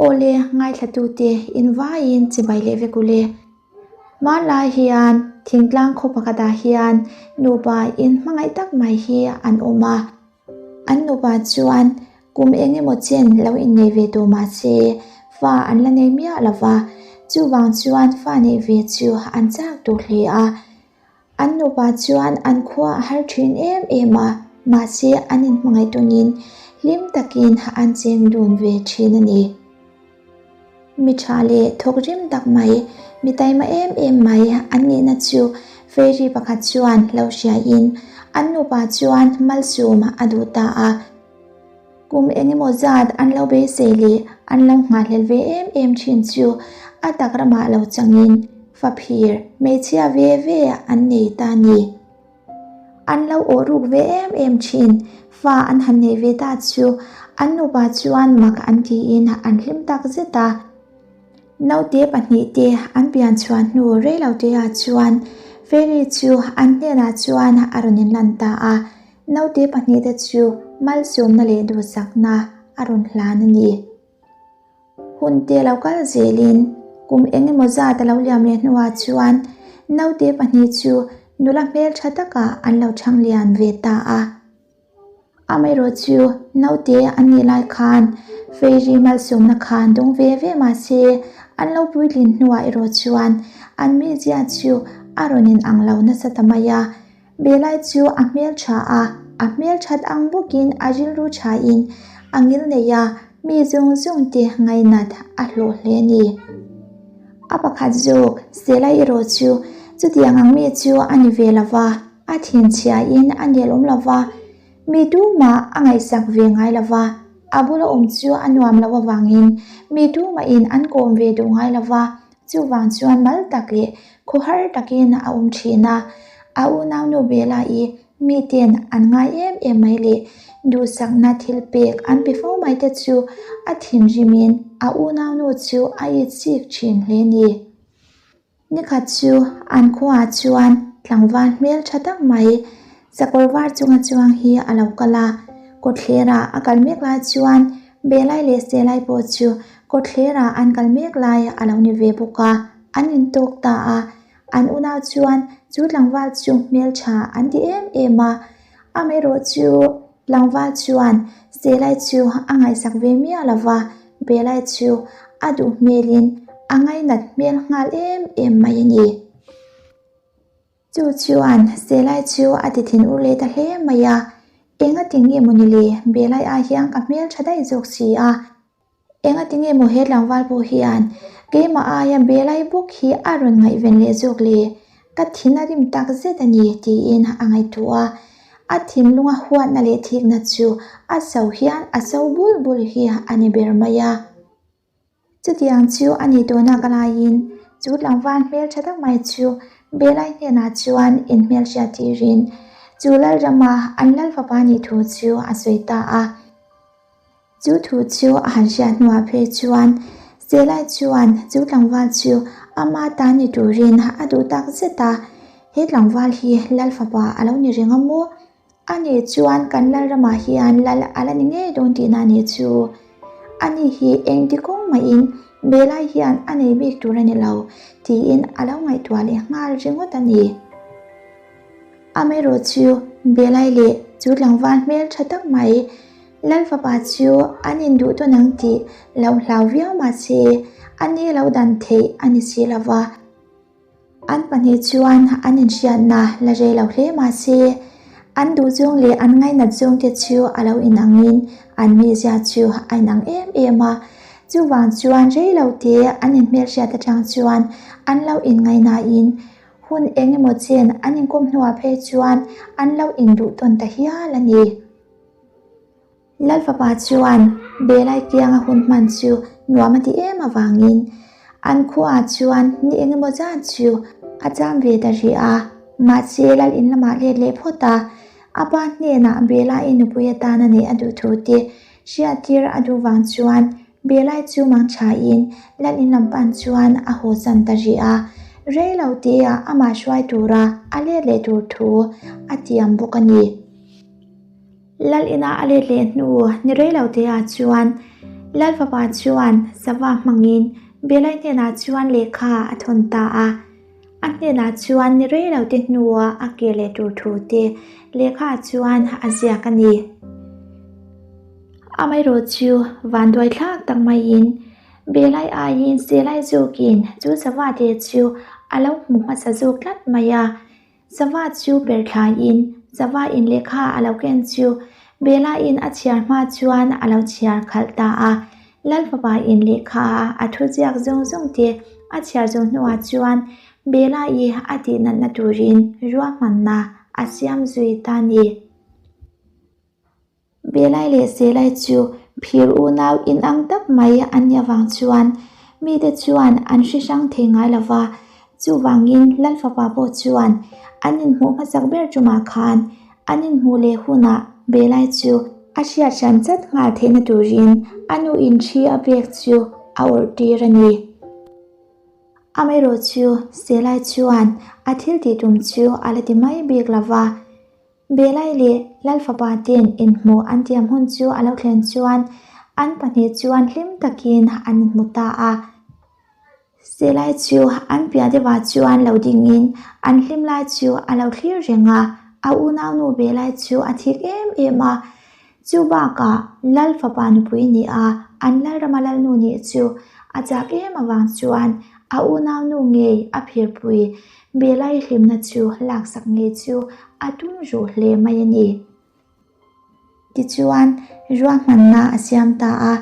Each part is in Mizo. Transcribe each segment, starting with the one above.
Awle ngaithlatute in vaiin chibai leh vek ule. Hmanlai hian thingtlang khaw pakhatah hian nupa in hmangaih tak mai hi an awm a. An nupa chuan kum eng emaw chen lo innei ve tawh mah se fa an la nei miah lo va, chuvang chuan fa neih ve chu an chak duh hle a. An nupa chuan an khua a har thin em em a, mahse an inhmangaih tawnin hlim takin an cheng dun ve thin a ni. Mi tha leh thawk rim tak mai, mi taima em em mai an nihna chu fairy pakhat chuan lo hriain an nupa chuan malsawm a duh ta a. Kum eng emaw zat an lo beisei leh an lo nghahhlel ve em em thin chu a tak ramah lo changin faphir hmeichhia ve ve an nei ta ni. An lo awh ruk ve em em thin, fa an han nei ve ta chu an nupa chuan mak an tiin an hlim tak zet a. Naute pahnihte an pian chhuah hnu reiloteah chuan Fairy chu an hnenah chuan a rawn inlan ta a. Naute pahnihte chu malsawmna leh duhsakna a rawn hlan a ni. Hun te lo kal zelin kum eng emaw zat a lo liam leh hnuah chuan naute pahnih chu nula hmeltha takah an lo chhang lian ve ta a. Amaherawh chu naute an nih lai khan Fairy malsawmna khan dawng ve ve mah se an lo puitlin hnuah erawh chuan an mizia chu a rawn inang lo nasa ta mai a. Belai chu a hmel tha a, a hmel that ang bawkin a rilru thain a ngil nei a, mi zawng zawng te ngainat a hlawh hle a ni. A pakhat zawk, Selai erawh chu chutiang ang mi chu a ni ve lo va, a thinchhiain a nelawm lo va, mi tumah a ngaihsak ve ngai lo va, a bula awm chu a nuam lo avangin mi tumahin an kawm ve duh ngai lo va, Chuvang chuan mal tak leh khawhar takin a awm thin a, a unaunu Bella-i miten an ngai em em mai leh duhsakna thil pek an pe fo mai te chu a thinrimin a unaunu chu a itsik thin hle ni. Nikhat chu an khuaah chuan tlangval hmel tha tak mai sakawr var chunga chuang hi a lo kal a, kawtthlerah a kal mek lai chuan Belai leh Selai pawh chu kawtthlerah an kal mek lai a lo ni ve bawk a, an intawk ta a. An unau chuan chu tlangval chu hmeltha an ti em em a, amaherawh chu tlangval chuan Selai chu a ngaihsak ve miah lo va, Belai chu a duh hmelin a ngainat hmel nghal em em mai a ni. Chu chuan Selai chu a ti thin ur leh ta hle mai a, Enga ti nge maw ni le, Belai ai hian ka hmel tha daih zawk si a, enga ti nge maw he tlangval pawh hian keimah aia Belai bawk hi a rawn ngaihven leh zawk le, ka thin a rim tak zet a ni tiin a ngaihtuah a, a thinlunga huatna leh thikna chu a so hian a so bul bul hi a ni ber mai a. Chutiang chu a ni tawh nak laiin chu tlangval hmel tha tak mai chu Belai hnenah chuan inhmelhriat tirin chu Lalrama an Lalfapa nih thu chu a sawi ta a. Chu thu chu a han hriat hnuah phei chuan Selai chuan chu tlangval chu ama ta ni turin a duh tak zet a, He tlangval hi Lalfapa a lo ni reng a maw? A nih chuan kan Lalramah hian lal a la ni ngei dawn tihna a nih chu. A ni hi engti kawng mahin Belai hian a nei bik tur a ni lo tiin a lo ngaihtuah leh nghal ringawt a ni. Amaherawh chu Belai leh chu tlangval hmel tha tak mai Lal fapa chu an induh tawn ang tih lo hlau viau mahse a ni lo dan theih a ni si lova. An pahnih chuan an inhriatna la rei lo hle mah se, an duhzawng leh an ngainat zawngte chu a lo inangin an mizia chu a inang em em a. Chuvang chuan rei lo te an inhmelhriat atang chuan an lo inngaihnain hun eng emaw chen an inkawm hnuah phei chuan an lo induh tawn ta hial a ni. Lalfapa chuan Belai kianga hun hman chu nuam a ti em avangin an khuaah chuan ni eng emaw zat chu a cham ve ta rih a. Mahse lal in lamah let leh phawt a, a pa hnenah Belai nupui atana neih a duh thu te hriattir a duh vang chuan Belai chu mang thain lal in lam pan chuan a haw san ta rih a. Rei lo teah amah hruai tura a let leh tur thu a tiam bawk a ni. Lal ina a let leh hnu ni rei lo te ah chuan Lalfapa chuan sava hmangin Belai hnenah chuan lehkha a thawn ta a. A hnenah chuan ni rei lo te hnua a kir leh tur thu te lehkha chuan a ziak a ni. Amaherawh chu vanduai thlak tak maiin Belai aiin Selai zawkin chu sava te chu a lo hmu hmasa zawk tlat mai a. Sava chu per thlaiin sava in lehkha a lo ken chu Bela-in a chhiar hma chuan a lo chhiar khalh ta a. Lalfapa in lehkha a thu ziak zawng zawng te a chhiar zawh hnuah chuan Bela-i a tih natna turin ruahmanna a siam zui ta ni. Belai leh Selai chu phir unau inang tak mai an nih avang chuan mite chuan an hre hrang thei ngai lo va, chuvangin Lalfapa pawh chuan an inhmuh hmasak ber tumah khan an inhmuh leh hunah Belai chu a hriat hran chat nghal theihna turin a nu in thi a pek chu a awrh tir a ni. Amaherawhchu Selai chuan a thil tih tum chu a la ti mai bik lo va. Belai leh Lalfapa ten inhmuh an tiam hun chu a lo thlen chuan an pahnih chuan hlim takin an inhmu ta a. Selai chu an piah deuhah chuan lo dingin an hlim lai chu a lo thlir reng a, a unaunu Belai chu a thik em em a. Chu bakah Lalfapa nupui ni a, an Lalrama Lalnu nih chu a chak em avang chuan a unaunu ngei a phirpui Belai hlimna chu laksak ngei chu a tum ruh hle mai a ni. Tichuan, ruahmanna a siam ta a,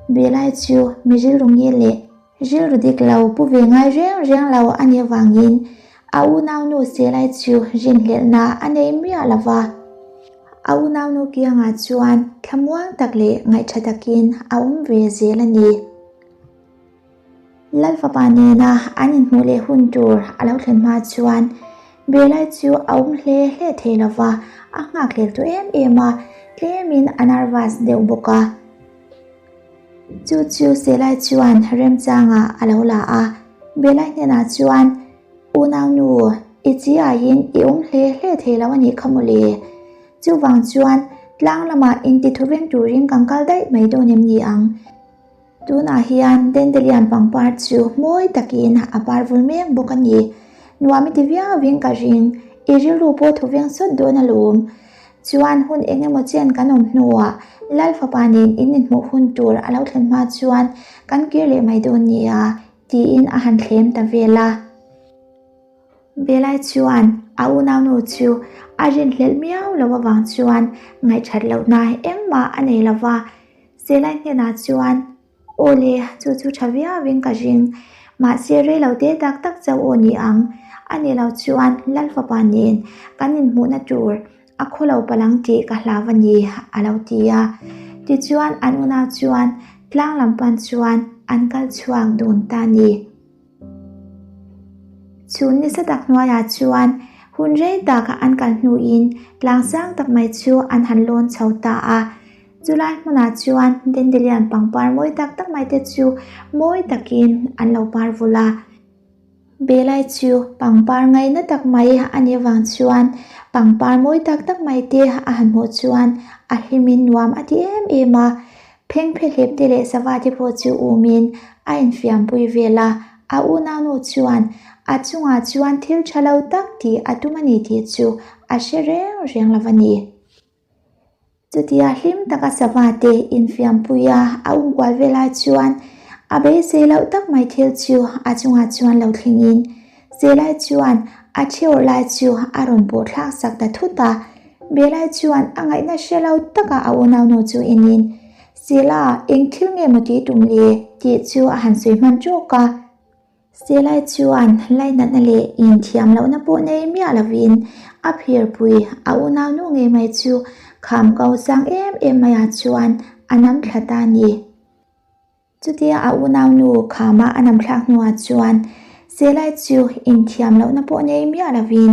Belai chu mi rilru nge leh rilru dik lo pu ve ngai reng reng lo a nih avangin a unaunu Selai chu rinhlelhna a nei miah lo va. A unaunu kiangah chuan thlamuang tak leh ngaihṭha takin a awm ve zel a ni. Lal fapa nena an inhmuh leh hun tur a lo thlen hma chuan Belai chu a awm hle hle thei lo va, a nghakhlel tawh em em a, tlemin a nervous deuh bawk a. Chu chu Selai chuan remchangah a lo la a, Belai hnenah chuan, Unaunu, i chi aiin i awm hle hle thei lo a nih kha mawle. Chuvang chuan tlang lamah intithu veng turin kan kal daih mai dawn em ni ang? Tunah hian Dandelion pangpar chu mawi takin a par vul mek bawk a ni. Nuam i ti viauin ka ring, i rilru pawh thu veng sawt dawn alawm. Chuan hun eng emaw chen kan awm hnuah Lal fapa nen in inhmuh hun tur a lo thlen hma chuan kan kir leh mai dawn nia, tiin a han thlem ta vel a. Belai chuan a unaunu chu a rinhlelh miau lo avang chuan ngaihthat lohna engmah a nei lo va. Selai hnenah chuan, Aw le, chu chu tha viauin ka ring. Mahse rei lo te tak tak chauh aw ni ang. A ni lo chuan Lal fapa nen kan inhmuhna tur a khaw lo palang tih ka hlau a ni, a lo ti a. Tichuan an unau chuan tlang lam pan chuan an kal chhuak dun ta a ni. Chhun nisa tak hnuaiah chuan hun rei tak an kal hnuin tlang sang tak mai chu an han lawn chho ta a. Chulai hmunah chuan dandelion pangpar mawi tak tak mai te chu mawi takin an lo par vul a. Belai chu pangpar ngaina tak mai a nih avang chuan pangpar mawi tak tak mai te a han hmuh chuan a hlimin nuam a ti em em a. Phengphehlep te leh sava te pawh chu umin a infiampui vel a, a unaunu chuan a chungah chuan thil tha lo tak tih a tum a ni tih chu a hre reng reng lo a ni. Chutia hlim taka sava te infiampui a a umkual vel ai chuan a beisei loh tak mai thil chu a chungah chuan lo thlengin Selai chuan a thiawr lai chu a rawn pawh thlak sak ta thut a, Belai chuan a ngaihna hre lo taka a unaunu chu enin, Sela, eng thil nge maw tih tum le? tih chu a han sawi hman ṭawk a. Selai chuan lainatna leh inthiam lohna pawh nei miah lovin a phirpui a unaunu ngei mai chu kham ko sang em em maiah chuan a nam thla ta a ni. Chutia a unaunu khama a nam thlak hnuah chuan Selai chu inthiam lohna pawh nei miah lovin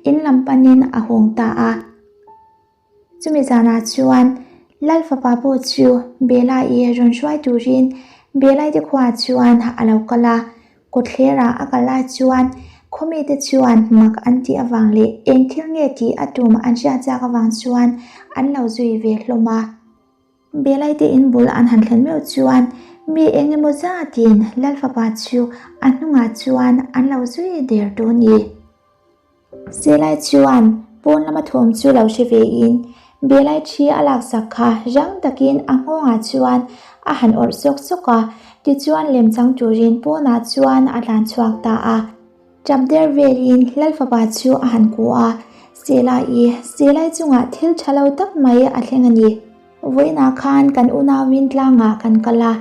in lam panin a hawng ta a. Chumi zanah chuan Lal fapa pawh chu Bela-i rawn hruai turin Belai te khuaah chuan a lo kal a. Kawtthlerah a kal lai chuan khawmite chuan mak an tih avang leh eng thil nge tih a tum an hriat chak avang chuan an lo zui ve hlawm a. Belai te in bul an han thlen meuh chuan mi eng emaw zatin Lalfapa chu a hnungah chuan an lo zui der tawh a ni. Selai chuan pawn lama thawm chu lo hre ve in Belai thi a laksak kha rang takin a nghawngah chuan a han awrh sawk sawk a, tichuan lemchang turin pawnah chuan a tlan chhuak ta a. Tap der velin Lalfapa chu a han kuh a, Selai, Selai chungah thil tha lo tak mai a thleng a ni. Vawiinah khan kan unauin tlangah kan kal a,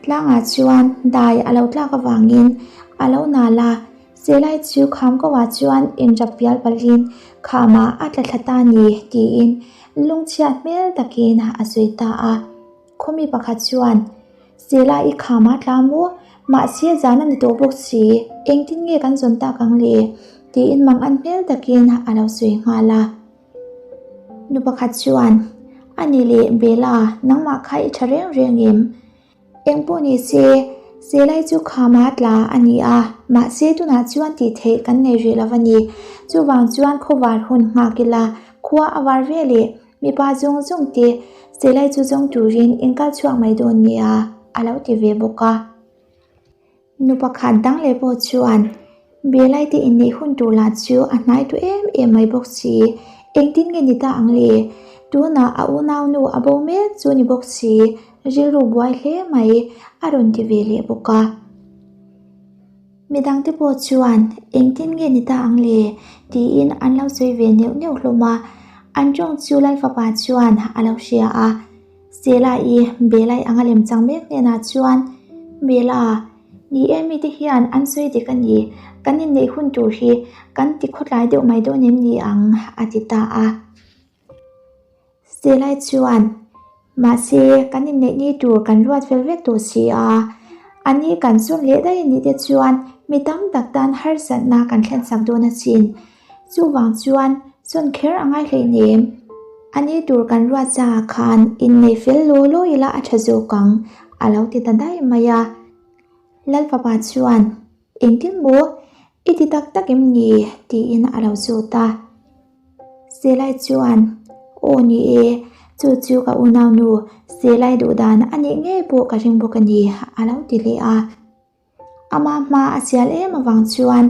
tlangah chuan dai a lo tlak avangin a lo nal a, Selai chu kham koah chuan inrap pial palhin khamah a tla thla ta ni tiin lungchhiat hmel takin a sawi ta a. Khawmi pakhat chuan, Selai i khamah tla maw? Mahse zan a ni tawh bawk si, engtin nge kan zawn tak ang le? tiin mangan hmel takin a lo sawi nghal a. Nu pakhat chuan, A ni leh Bella, nangmah kha i tha reng reng em? Eng pawh ni se, Selai chu khama tla a ni a, mahse tunah chuan tih theih kan nei rih lo a ni. Chuvang chuan khawvar hun nghak ila, khua a var ve leh mipa zawng zawng te Selai chu zawng turin inkal chhuak mai dawn nia, a lo ti ve bawk a. Nu pakhat dang leh pawh chuan Belai te inneih hun tur lah chu a hnai tu em em mai bawk si. Engtin nge ni ta ang le? Tunah a unaunu a bo mek chu ni bawk si, rilru buai hle mai a rawn ti ve leh bawk a. Midang te pawh chuan engtin nge ni ta ang le? tiin an lo sawi ve neuh neuh hlawm a. An tawng chu Lalfapa chuan a lo hria a. Sela-i Belai anga lemchang mek hnenah chuan, Bela, ni e mite hian an sawi dik a ni, kan inneih hun tur hi kan ti khawtlai deuh mai dawn em ni ang? a ti ta a. Selai chuan, Mahse, kan inneih ni tur kan ruat fel vek tawh si a, a ni kan zawn leh daih anih te chuan mi tam tak tan harsatna kan thlensak dawn asin. Chuvang chuan sawn kher a ngai hleinem. A ni tur kan ruat zangah khan innei fel law law ila a tha zawk ang, a lo ti ta daih mai a. Lalfapa chuan, Engtin maw? I ti tak tak em ni? tiin a lo zawt a. Selai chuan, Aw ni e, chu chu ka unaunu Selai duh dan a nih ngei pawh ka ring bawk a ni, a lo ti leh a. Ama hma a sial em avang chuan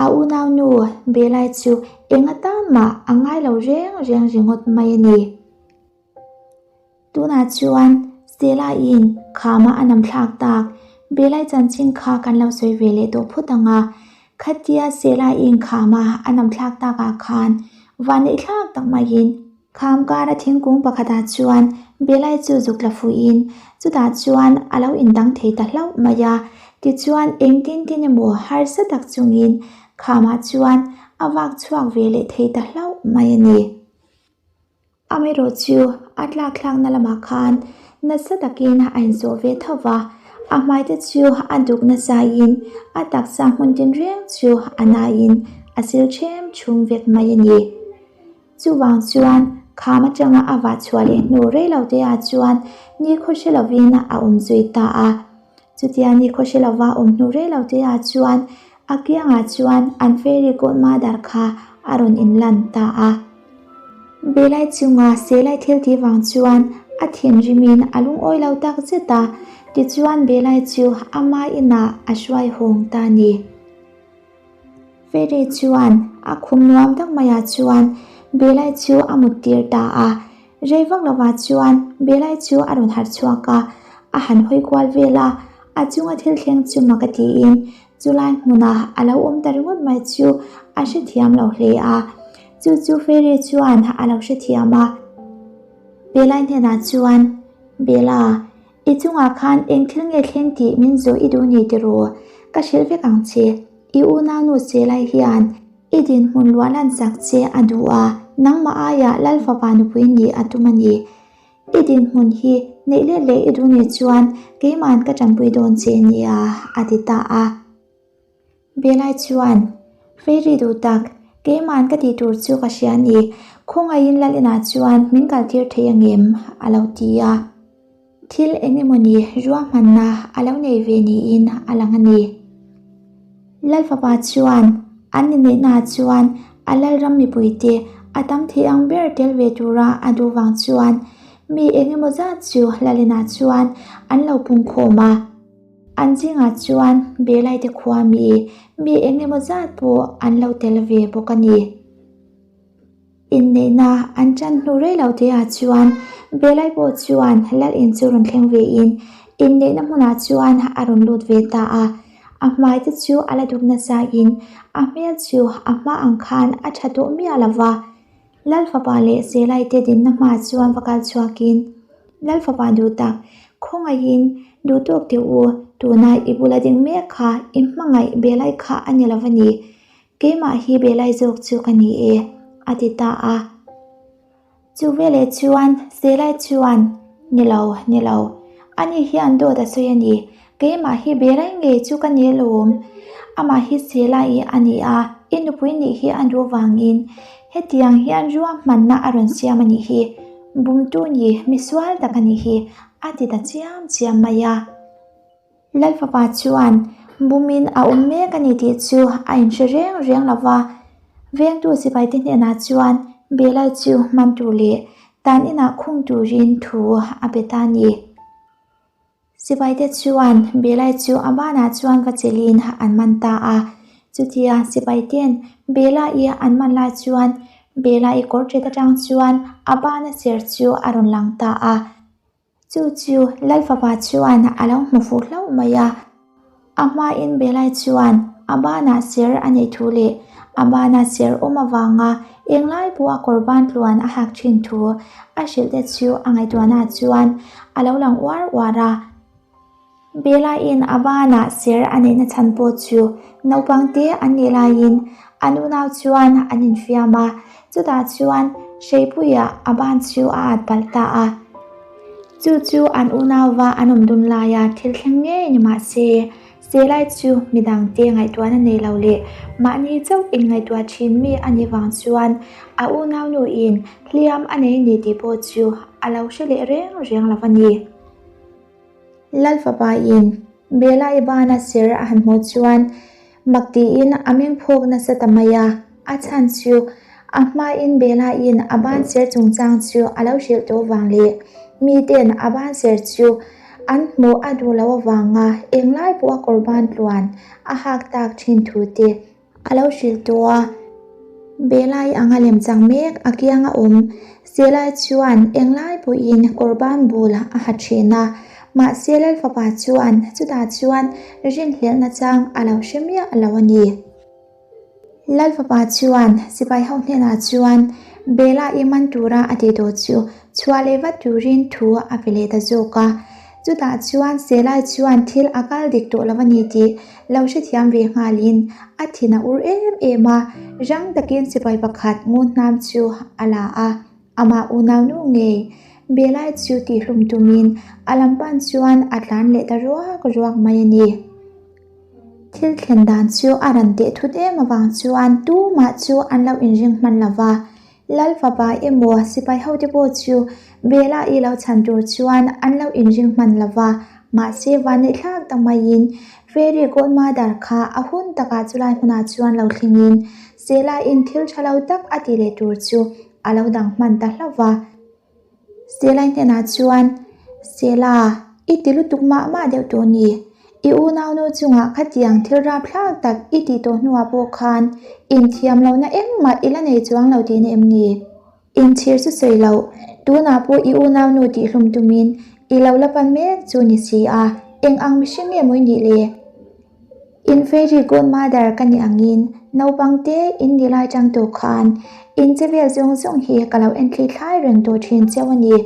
a unaunu Belai chu eng atan mah a ngai lo reng reng ringawt mai a ni. Tunah chuan Stella-in khama a nam thlak tak Belai chanchin kha kan lo sawi ve leh tawh phut ang a, khatia Stella-in khama a nam thlak takah khan vanneih thlak tak maiin Kham kara thingkung pakhatah chuan Belai chu zuk tla fuihin chutah chuan a lo indang thei ta hlauh mai a. Tichuan engtin tin emaw harsa tak chungin khamah chuan a vak chhuak ve leh thei ta hlauh mai a ni. Amaherawh chu a tlak thlakna lamah khan nasa takin a inzawh ve tho va, a hmaite chu a duk nasain a taksa hmun tinreng chu a nain a sil ṭhem ṭhum vek mai a ni. Chuvang chuan kham atanga a vah chhuah leh hnu rei lo te ah chuan nikhaw hre lovin a awm zui ta a. Chutia nikhaw hre lova awm hnu rei lo te ah chuan a kiangah chuan an fairy godmother kha a rawn inlan ta a. Belai chunga Selai thil tih vang chuan a thinrimin a lungawi lo tak zet a, tichuan Belai chu ama inah a hruai hawng ta a ni. Fairy chuan a khum nuam tak maiah chuan Belai chu a mut tir ta a, rei vak lovah chuan Belai chu a rawn harh chhuak a, a han hawi kual vel a, a chunga thil thleng chu mak a tiin chulai hmuna a lo awm ta ringawt mai chu a hrethiam lo hle a, chu chu Fairy chuan a lo hrethiam a. Belai hnenah chuan, Bella, I chungah khan eng thil nge thleng tih min zawh i duh ni tiraw? Ka hrilh vek ang che. I unaunu che lai hian i dinhmun luah lansak che a duh a, nangmah aiah Lal fapa nupui nih a tum a ni. I dinhmun hi neih let leh i duh nih chuan keima'n ka tanpui dawn che nia, a ti ta a. Belai chuan, Fairy duh tak, keima'n ka tih tur chu ka hria a ni, khawngaihin Lal inah chuan min kaltir thei angem? a lo ti a. Thil eng emawni ruahmanna a lo nei ve niin a lang a ni. Lal fapa chuan an inneihnaah chuan a Lalram mipuite a tam thei ang ber tel ve tura a duh vang chuan. Mi eng emaw zat chu Lalina chuan an lo pungkhawm a. An zingah chuan Belaite khua mi mi eng emaw zat pawh an lo tel ve bawk a ni. Inneihna an ṭan hnu rei lo teah chuan Belai pawh chuan Lal in chu rawn thleng vein inneihna hmunah chuan a rawn lut ve ta a. A hmai te chu a la duk nasain a hmel chu a hma ang khan a ṭha tawh miah lo va. Lal fapa leh Selai te dinna hmaah chuan va kal chhuakin, Lal fapa duh tak, khawngaihin duh tawk teh u, tuna i bula ding mek kha i hmangaih Belai kha a ni lo va ni. Keimah hi Belai zawk chu ka ni e, a ti ta a. Chu veleh chuan Selai chuan, Ni lo, ni lo. Ani hian dawt a sawi a ni. Keimah hi Belai ngei chu ka ni alawm. Amah hi Selai a ni a, i nupui nih hi a duh vangin hetiang hian ruahmanna a rawn siam a nih hi. Bumtu ni, misual tak a nih hi, a ti ta chiam chiam mai a. Lalfapa chuan bumin a awm mek a ni tih chu a inhre reng reng lo va, vengtu sipaite hnenah chuan Belai chu hman tur leh tan inah khung turin thu a pe ta a ni. Sipaite chuan Belai chu a banah chuan va chelhin an man ta a, chutia sipaite'n Bela-i an man lai chuan Bela-i kawr ṭet aṭang chuan a bana ser chu a rawn lang ta a. Chu chu Lalfapa chuan a lo hmu fuh hlauh mai a, a hmain Belai chuan a banah ser a neih thu leh a bana ser awm avanga englai pawh a kawr ban tluan a hak thin thu a hrilh te chu a ngaihtuahna chuan a lo lang uar uar a. Belaiin a banah ser a neihna chhan pawh chu naupang te an nih laiin an unau chuan an infiam a, chutah chuan Hreipuiah a ban chu a at palh ta a. Chu chu an unauva an awm dun laia thil thleng ngei ni mah se, Selai chu midangte ngaihtuahna nei lo leh mahni chauh inngaihtuah thin mi a nih vang chuan a unaunuin hliam a nei ni tih pawh chu a lo hre leh reng reng lo a ni. Lalfapain Bela i bana ser a han hmuh chuan mak tiin a meng phawk nasa ta mai a, a chhan chu a hmain Bela in a ban ser chungchang chu a lo hrilh tawh vang leh miten a ban ser chu an hmuh a duh loh avanga englai pawh a kawr ban tluan a hak tak thin thu te A lo hrilh tawh a, Belai anga lemchang mek a kiang a awm. Selai chuan englai pawhin kawrban bul a ha thin a, mahse Lalfapa chuan chutah chuan rinhlelhna chang a lo hre miah lo a ni. Lalfapa chuan sipai ho hnenah chuan Bela i man tura a tih tawh chu chhuah leh vat turin thu a pe leh ta zawk a. Chutah chuan Selai chuan thil a kal dik tawh lo a ni tih lo hrethiam ve nghalin a thin a ur em em a, rang takin sipai pakhat ngun hnam chu a la a, amah unaunu ngei Belai chu tihhlum tumin a lam pan chuan a tlan leh ta ruak ruak mai a ni. Thil thlen dan chu a ran teh thut em avang chuan tumah chu an lo inring hman lo va, Lal fapa emaw sipai hote pawh chu Bela i lo chhan tur chuan an lo inring hman lo va, mahse vanneih thlak tak maiin Fairy Godmother kha a hun takah chulai hmunah chuan lo thlengin Sela-in thil tha lo tak a ti leh tur chu a lo dang hman ta hlauh va. Sela hnenah chuan, Sela, i ti lutuk mah mah deuh tawh ni. I unaunu chungah khatiang thil rapthlak tak i tih tawh hnuah pawh khan inthiam lohna engmah i la nei chuang lo tihna em ni? Inchhir chu sawi loh, tunah pawh i unaunu tihhlum tumin i lo la pan mek chu ni si a, eng ang mihring nge maw i nih le? In fairy godmother ka nih angin naupang te in ni lai tang tawh khan in che vel zawng zawng hi ka lo en thli thlai reng tawh thin cheu a ni.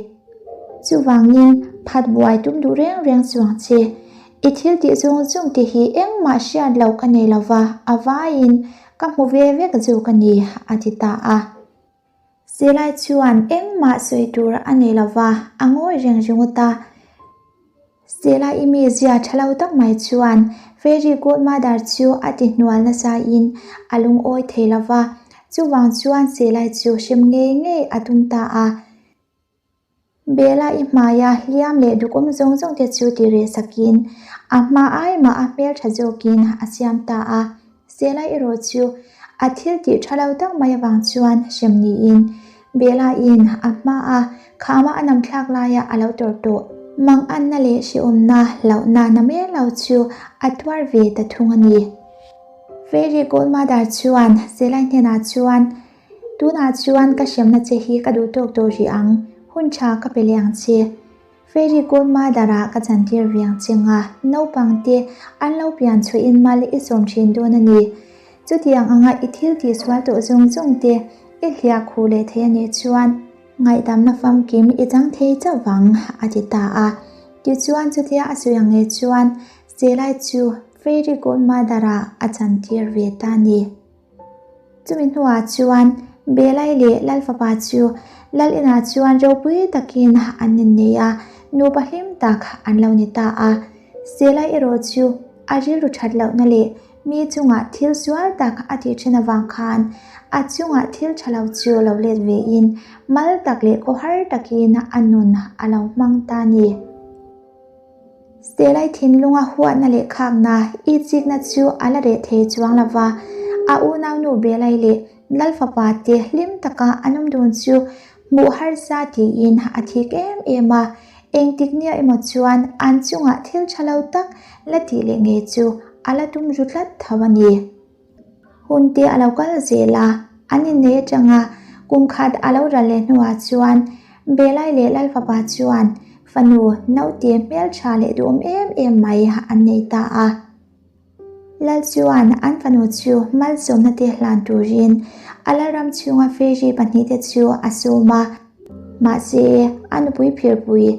Chuvangin phat buai tum duh reng reng chuang che. I thil tih zawng zawng te hi engmah hriat loh ka nei lova a vaiin ka hmu ve vek zawk a ni a ti ta a. Silai chuan engmah sawi tur a nei lo va, a ngawi reng ringawt a. Silai i mizia tha lo tak mai chuan Fairy Godmother chu a ti hnual nasain a lungawi thei lo va, chuvang chuan Silai chu hrem ngei ngei a tum ta a. Bella i hmaia hliam leh dukawm zawng zawng te chu ti reh sakin a hma ai mah a hmel tha zawkin a siam ta a. Sela erawh chu a thil tih tha lo tak mai avang chuan hrem niin Bella-in a hmaa khama a namthlak laia a lo tawrh tawh manganna leh hrehawmna hlauhna na mai lo chu a tuar ve ta thung a ni. Fairy Godmother chuan Selai hnenah chuan, Tunah chuan ka hremna che hi ka duh tawk tawh rih ang, hun tha ka pe leh ang che. Fairy Godmother-ah ka chantir ve ang che nga, naupang te an lo pian chhuahin mal i sawm thin dawn a ni. Chutiang anga i thil tihsual tawh zawng zawng te i hliah khuh leh thei a nih chuan ngaihdamna famkim i chang thei chauh vang, a ti ta a. Tichuan chutia a sawi ang nge chuan Selai chu Fairy Godmother-ah a chantir ve ta a ni. Chumi hnuah chuan Belai leh Lalfapa chu Lal inah chuan ropui takin an innei a, nupa hlim tak an lo ni ta a. Selai erawh chu a rilru that lohna leh mi chungah thil sual tak a tih then avang khan a chungah thil tha lo chu lo let vein mal tak leh khawhar takin a nun a lo hmang ta a ni. Selai thinlunga huatna leh khakna i chikna chu a la reh thei chuang lo va, a unaunu Belai leh Lalfapa te hlim taka an awm dun chu hmuh harsa tiin a thik em em a, engtik nia emaw chuan an chungah thil tha lo tak la tih leh ngei chu a la tum ru tlat tho a ni. Hun te a lo kal zel a, an innei atanga kum khat a lo ral leh hnuah chuan Belai leh Lalfapa chuan fanu naute hmeltha leh duhawm em em mai an nei ta a. Lal chuan an fanu chu malsawmna te hlan turin a Lalram chhunga fairy pahnihte chu a sawm a, mahse a nupui phirpui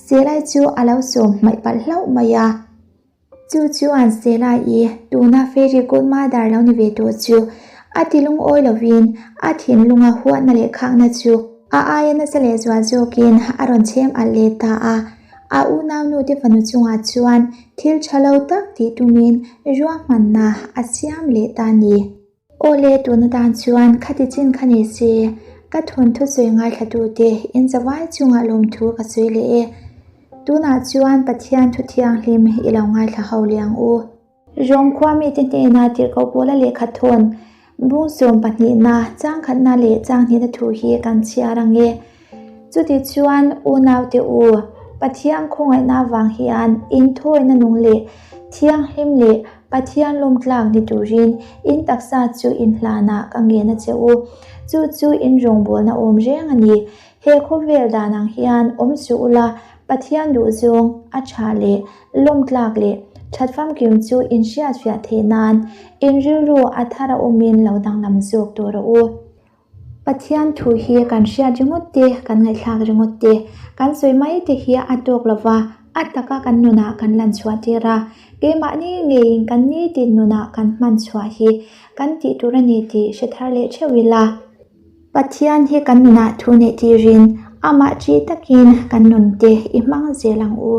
Selai chu a lo sawm hmaih palh hlauh mai a. Chu chuan Stella-i tuna Fairy Godmother lo ni ve tawh chu a ti lungawi lovin a thinlunga huatna leh khakna chu a aia nasa leh zual zawkin a rawn chhem alh leh ta a. A unaunu te fanu chungah chuan thil tha lo tak tih tumin ruahmanna a siam leh ta a ni. Awle tuna tan chuan khati chin kha ni se, ka thawnthu sawi ngaithlatute in zavai chungah lawmthu ka sawi leh e. Tunah chuan Pathian thu thianghlim i lo ngaithla ho leh ang u. Rom khua mite hnena tirhkoh pawla lehkha thawn bung sawm pahnihna, changkhatna leh changhnihna thu hi kan chhiar ang e. Chuti chuan unaute u, Pathian khawngaihna avang hian inthawina nung leh thianghlim leh Pathian lawmtlak ni turin in taksa chu inhlanah ka ngen a che u. Chu chu in rawngbawlna awm reng a ni. He khawvel dan ang hian awm suh ula, Pathian duhzawng a tha leh lawmtlak leh that famkim chu in hriatfiah theih nan in rilru a thar a awmin lo danglam zawk tawh rawh u. Pathian thu hi kan hriat ringawt te, kan ngaihthlak ringawt te, kan sawi mai te hi a tawk lo va, a taka kan nunah kan lan chhuah tir a, keimahni ngeiin kan nitin nunah kan hman chhuah hi kan tih tur a ni tih hre thar leh theuh ila. Pathian hi kan nunah thu neih tirin amah ṭih takin kan nun te i hmang zel ang u.